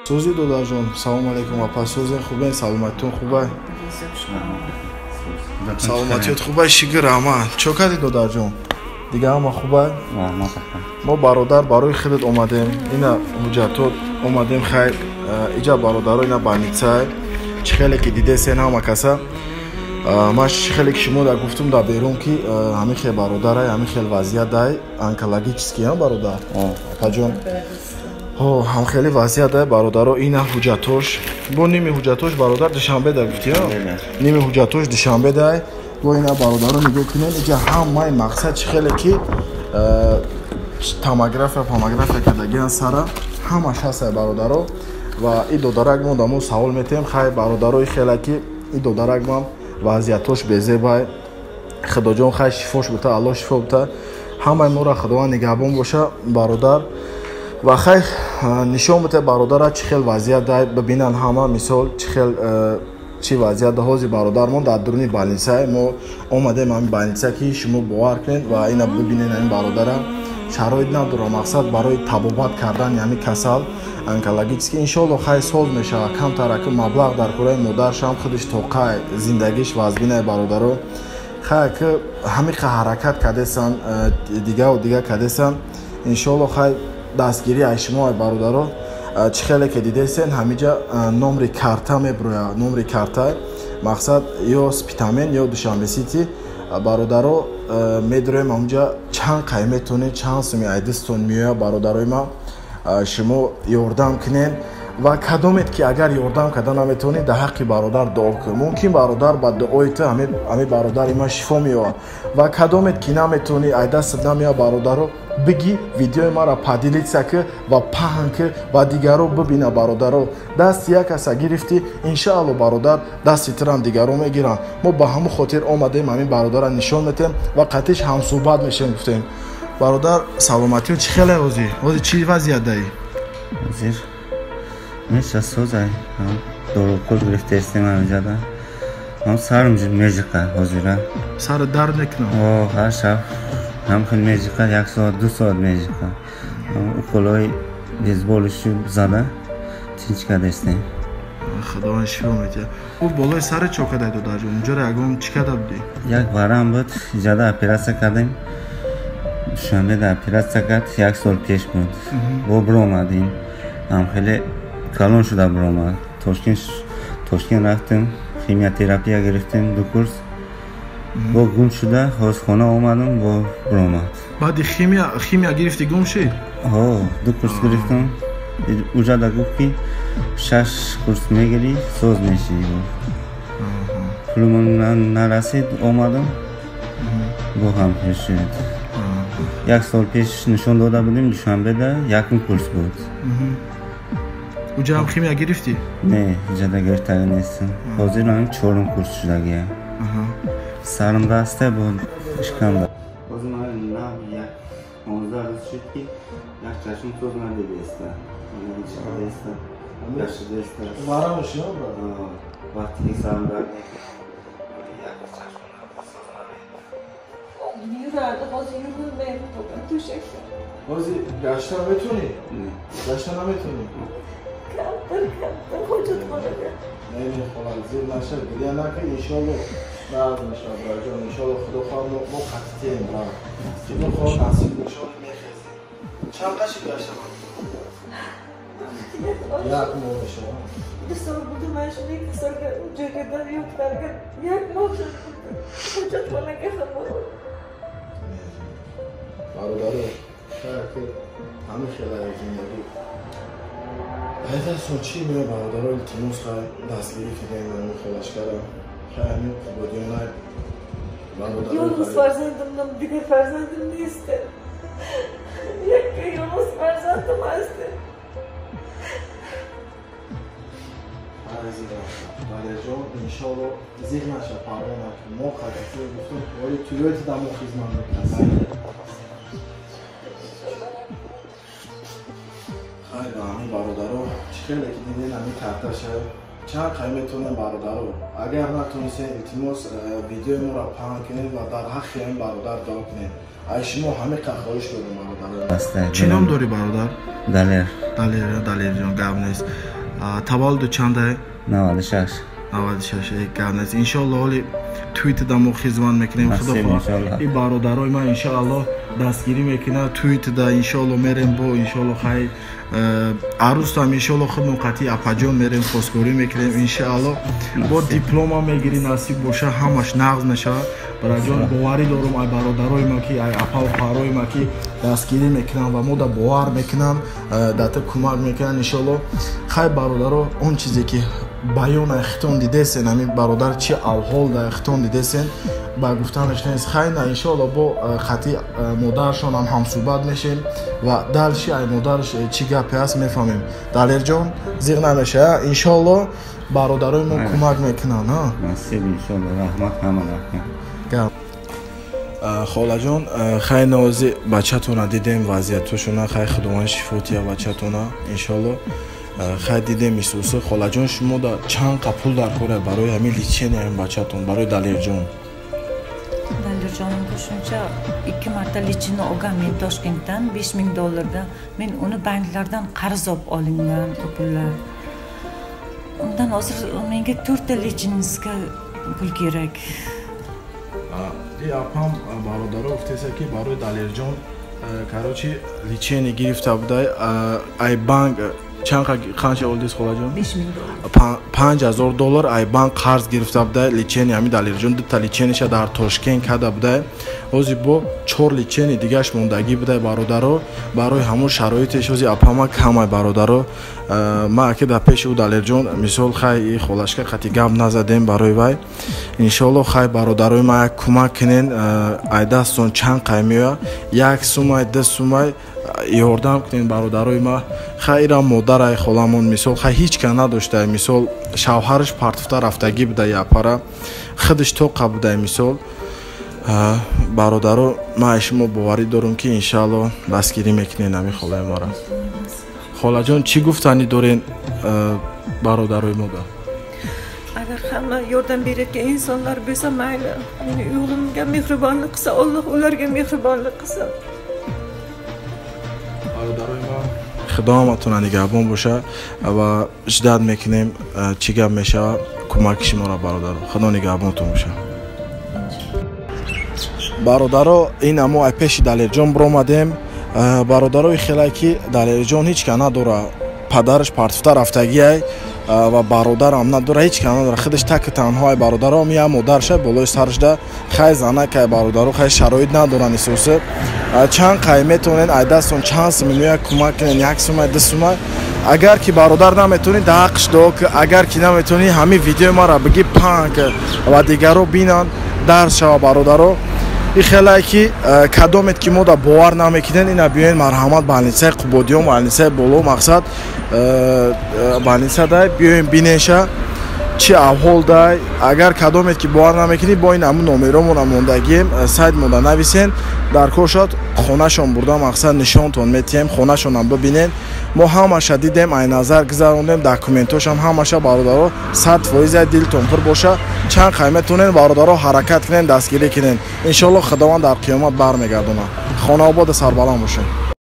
Сӯзи додарҷон, салому алейкум апа, сӯзен хубен, саломатитон хуба? Саломатиёт хуба, шукр раҳмат. Чо кардӣ додарҷон? Дига ҳама хуба? Мо бародар барои худат омадем, ина ҳуҷҷатот омадем, хайр, иҷа бародаро ина больница, чӣ хеле ки дидесен ҳама каса. Ман чӣ хеле ки шумо да гуфтум да берун ки ҳамин хел бародарай, ҳамин хел вазъият дай, онкологический ҳам бародар. Апаҷон, ҳам хеле вазъият дай бародаро, ина ҳуҷҷатош. Бо ними ҳуҷҷатош бародар Душанбе да гуфтӣ, ними ҳуҷҷатош Душанбе дай. Бо ина бародаро нигоҳ кунем, иҷа ҳамаи мақсад чӣ хеле ки томография, помография кардагиан сара ҳамаш ҳастай бародаро. Ва и додарак мо дамо савол метиҳем, хай бародарои хеле ки и додарак мам вазъиятош безебай, худоҷон хай шифош бута, аллоҳ шифо бута, ҳамаи моро худованд нигаҳбон боша бародар. Ва хай нишон бута бародара чӣ хел вазъият дай, бибинан ҳама мисол чӣ хел чӣ вазъият да. Ҳозир бародармон дар дуруни больница, мо омадем ҳамин больница ки шумо бовар кунед ва ина бибинед ҳамин бародара шароит надора, мақсад барои табобат кардани ҳамин касал онкологически. Иншоалло хай соз мешавад, камтараки маблағ дар кораи модаршам худаш тоқай зиндагиш вазбинай бародаро. Хай ки ҳамиқа ҳаракат кардесан, дигаву дига кардесан, иншоалло хай дастгирӣ ай шумо ай бародаро. Чӣ хеле ки дидесен ҳамиҷа номри карта меброяд, номри карта мақсад ё Спитамен ё Душанбе Сити бародаро медроем ҳамҷа, чанд қай метонед, чанд суми айдистон меояд бародарои ман, шумо ёрдам кунед. Ва кадомед ки агар ёрдам карда наметавонед, дар ҳаққи бародар дуо кунед, мумкин бародар ба дуои ту ҳамин бародари ман шифо меёбад. Ва кадомед ки наметавонӣ, ай дастат намеояд бародаро, биги видеои маро поделиться ки ва паҳн ки ва дигаро бибина бародаро. Дасти як каса гирифтӣ, иншаалло бародар дасти тирам дигаро мегиранд. Мо ба ҳамон хотир омадем ҳамин бародарро нишон метем ва қатиш ҳамсӯҳбат мешем. Гуфтем бародар саломатиё чӣ хеле ҳозир? Ҳозир чӣ вазъият даӣ? Ҳозир меша созай, дорукор гирифтаистем ҳамиҷада. Ҳам сарам межиқа ҳозира. Сарат дард мекунад? О, ҳар шаб ҳам хел межиқа, як соат, ду соат межиқа. Уколои бейсболишу зада тинч кардастем. Худованд шифо медиҳад. Ӯ болои сарат чо кардай додарҷон? Унҷоро ягон чӣ карда будӣ? Як варам буд, иҷада оператсия кардем. Душанбеда оператсия кард, як сол пеш буд. Бо биромадем. Ҳам хеле калон шуда биромад. Тошкент рафтем, химиотерапия гирифтем ду курс. Бо гум шуда, ҳоз хона омадам, бо биромад. Баъди химия гирифтӣ гум шид? Ҳо, ду курс гирифтам. Уҷада гуфт ки 6 курс мегирӣ, соз мешӣ. Пулумон нарасид, омадам, бо ҳам хел шуд. Як сол пеш нишон дода будем Душанбеда, якум курс буд. Уҷа ҳам химия гирифтӣ? Не, иҷада гирифтага нестам. Ҳозир ҳам чорум курс шудагия. Сарам даста буд, ишкамда. Ҳозир ман нав як 15 рӯз шуд ки як чашм соз надидаиста. Чиқадаиста, гашидаиста. Варам шуд, брат? Вақте ки сарам дард мекунад, як чашм соз надида. Yurardi, hozir yurolmayapti to'shakda. Ҳозир гашта метавонӣ? Гашта наметавонӣ? Камтар, камтар ҳоҷатхонага. Не, не, хола, зир наша, гиря накун, иншоалло нағз мешавад, браҷон, иншоалло худо хоҳад мо қатитем, брат. Худо хоҳад насиб иншоалло мехезем. Чанд қаши гашта? Як моҳ мешавад. Ду сол буд, ман shunday kasalga joyga yotganga як моҳ шуд. Ҳоҷатхонаga ham бародаро, шояд ки ҳамин хела зиндагӣ айдасон чӣ меояд бародаро, илтимос хай дастгирӣ кунем ҳамин хелашкара, хай ҳамин қубодиёнай бародаро. Yolg'iz farzandimdan digar farzandim nest. Yakka yolg'iz farzandim ҳаст. Валерҷон, иншоалло зиқ наша, парво накун, мо қатитӣ гуфтем, вале тӯёти да мо хизмат мекунем. Хай ба ҳамин бародаро, чӣ хеле ки диден ҳамин карташа, чанд қай метавонем бародаро. Агар натонистем, илтимос видеои моро паҳн кунед ва дар ҳаққи ҳамин бародар дуо кунед. Ай шумо ҳамин қадр хоҳиш дорем бародаро. Чӣ ном дорӣ бародар? Далер. Далер, Далерҷон, гап нест. Таваллуду чандай? 96. 96 гап нест. Иншоалло ҳоли твиттерда мо хизмат мекунем. Худо хоҳад и бародарои ман иншоалло дастгирӣ мекунад твиттерда, иншоалло мерем бо иншоалло хай арӯстам иншоалло худмон қатъи апаҷон мерем хостгорӣ мекунем иншоалло. Бо диплома мегирӣ, насиб боша, ҳамаш нағз мешавад. Бараҷон, боварӣ дорум ай бародарои ма ки ай апаву хоҳарои ма ки дастгирӣ мекунанд ва мо да бовар мекунанд, дата кӯмак мекунанд иншоалло. Хай бародаро, он чизе ки баён ай хитон дидесен, ҳамин бародар чи авҳол дар хитон дидесен, ба гуфтанаш нест. Хай на, иншоалло бо қатъи модарашонам ҳамсӯҳбат мешем ва дальше ай модараш чӣ гапе ҳаст мефаҳмем. Далерҷон, зиқ намеша, иншоалло бародарои мо кӯмак мекунанд. Насиб иншоалло, раҳмат ҳама раҳмат. Гап холаҷон, хай навози бачатона дидем, вазъиятошона, хай худованд шифо тия бачатона иншоалло. Хай дидем исуси. Холаҷон, шумо да чанд қа пул дар кора барои ҳамин лечения ҳамин бачатон, барои Далерҷон? Dalirjonimga shuncha 2 marta лечение olgan men Toshkentdan 5000 dollardan. Men uni banklardan qarz olib olingan u pullar. Undan hozir menga 4 ta лечение ga pul kerak. И апам бародаро гуфтеса ки барои Далерҷон короче лечение гирифта будай ай банк. Чанд қанча олдиз, холаҷон? 5000 доллар. 5000 доллар ай банк қарз гирифта будай лечение ҳамин Далерҷон. Дута лечение ша дар Тошкент карда будай, ҳозир бо чор лечение дигаш мондагӣ будай бародаро. Барои ҳамон шароитеш ҳозир апама камай бародаро. Ма аки дар пеши ӯ Далерҷон мисол хай и холашка қати гап назадем барои вай. Иншоалло хай бародарои ма як кӯмак кунен, ай дастон чанд қай меояд, як сумай, ду сумай ёрдам кунен бародарои ма. Хай ира модарай холамон мисол хай ҳеҷ ка надоштай, мисол шавҳараш партуфта рафтагӣ будай, апара худаш тоқа будай мисол. Бародаро, ман ай шумо боварӣ дорум ки иншоалло дастгирӣ мекунен ҳамин холаи мора. Холаҷон, чӣ гуфтанӣ дорен бародарои мода? Agar hamma yordam berayotgan insonlar bo'lsa mayli, meni o'g'limga mehribonlik qilsa, Alloh ularga mehribonlik qilsin. Бародарои ма, худо ҳаматона нигаҳбон боша ва ждать мекунем чӣ гап мешавад, кӯмаки шуморо бародаро. Худо нигаҳбонтон боша. Бародаро, ин амо ай пеши Далерҷон биромадем. Бародарои хелае ки Далерҷон ҳеҷ ка надора, падараш партуфта рафтагиай ва бародарам надора, ҳеҷ ка надора, худаш таки танҳоай бародаро. Я модарша болои сарашда, хай занакай бародаро, хай шароит надоранд исоси. Чанд қай метавонед ай дастон чанд суми меояд кӯмак кунед, як сумай, ду сумай. Агар ки бародар наметавонӣ, дар ҳаққиш дуо кун. Агар ки наметавонӣ, ҳамин видеои маро бигӣ паҳн кун ва дигаро бинанд, дарс шава бародаро. И хелае ки кадомет ки мо да бовар намекунед, ина биёен марҳамат больница и Қубодиён, больница и боло, мақсад больница дай биёен бинеша чӣ авҳол дай. Агар кадомет ки бовар намекунӣ, бо ин ҳамун номеромона мондагием, сайт монда нависен, дар кор шуд хонашон бурда мақсад нишонтон метиҳем, хонашонам бибинед. Мо ҳамаша дидем, ай назар гузарондем, документошам ҳамаша бародаро 100% дилтон пур боша. Чанд қай метавонед бародаро ҳаракат кунед, дастгирӣ кунед. Иншоалло худованд дар қиёмат бармегардонад. Хонаободу сарбаланд бошед.